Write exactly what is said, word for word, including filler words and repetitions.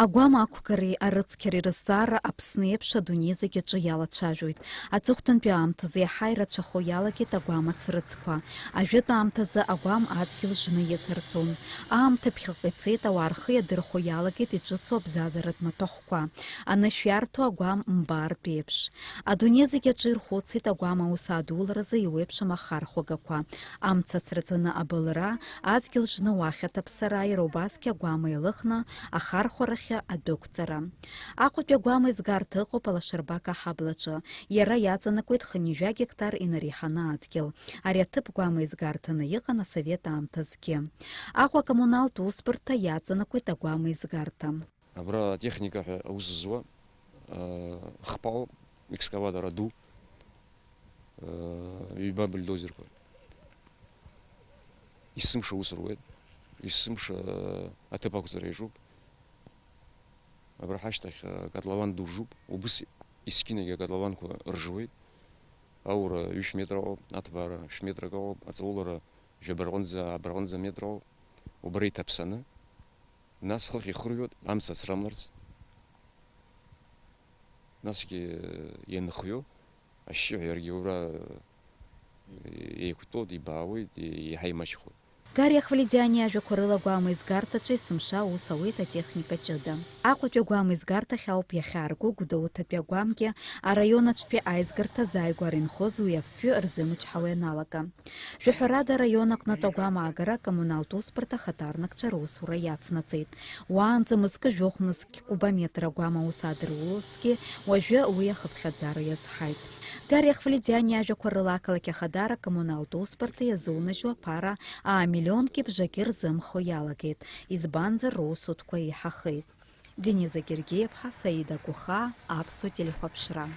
Агәам ақәгареи арыцқьареи рызҵаара Аԥсны еиԥш адунеи зегь аҿы иалацәажәоит. Аҵыхәтәантәи аамҭазы иаҳа ирацәахо иалагеит агәам ацрыҵқәа. Ажәытә аамҭазы агәам адгьыл жны иаҵарҵон. Аамҭа ԥхьаҟа ицеит, ауаа рхы иадырхәо иалагеит иҿыцу абзазаратә маҭәахәқәа, анышә иарҭо агәам мбаартә еиԥш. Адунеи зегь аҿы ирхәыцит агәам аус адуларазы еиуеиԥшым ахархәагақәа, амца ацраҵаны абылра, адгьыл жны уахь аҭаԥсара, иара убасгьы агәам еилыхны ахархәарахьы адәықәҵара. Аҟәатәи агәам еизгарҭа ыҟоуп Алашарбак аҳаблаҿы. Иара иаҵанакуеит хынҩажәа гектар инареиҳаны адгьыл. Ари аҭыԥ гәам еизгарҭаны иҟан асовет аамҭазгьы. Аҟәа акоммуналтә усбарҭа иаҵанакуеит агәам еизгарҭа. Абра атехника ҳәа аус зуа, аа, хԥа ыҟоуп, экскаватор аду, аа, ҩба бульдозерқәа. Есымша аус руеит, есымша, аа, аҭыԥ ақәҵара иаҿуп. Абра ҳашьҭахь, аа, котлован ду ржуп, убыс есқьынагьы акотлованқәа ржуеит. Аура ҩышә метр ыҟоуп, аҭбаара шә метрак ыҟоуп, аҵаулара жәабарҟынӡа, аабарҟынӡа метр ыҟоуп. Убра иҭаԥсаны. Нас хыхь ихырҩоит, амца ацрымларц. Насгьы ианхҩо, ашьшьыҳәа иаргьы ура еиқәтәоит, ибаауеит, еиҳа имаҷхоит. Гари Ахвледиани иажәақәа рыла агәам еизгарҭаҿы есымша аус ауеит атехника ҷыда. Аҟәатәи агәам еизгарҭахь ауп иахьаарго Гәдоуҭатәи агәамгьы араион аҿтәи аизгарҭа азааигәара инхоз уи афҩы рзымчҳауа ианалага. Жәаҳәарада, араион аҟнытә агәам аагара акоммуналтә усбарҭа ахаҭарнакцәа русура иацнаҵеит. Уаанӡа мызкы жәохә нызқь кубометр агәам аус адырулозҭгьы, уажәы уи ахыԥхьаӡара иазҳаит. Гари Ахвледиани иажәақәа рыла, ақалақь Ахадара акоммуналтә усбарҭа иазунажьуа аԥара аамиллионки бжаки рзымхо иалагеит, избанзар, русутәқәа еиҳахеит. Дениза Гергиеԥҳа, Саида Гәыхаа, Аԥсуа телехәаԥшра.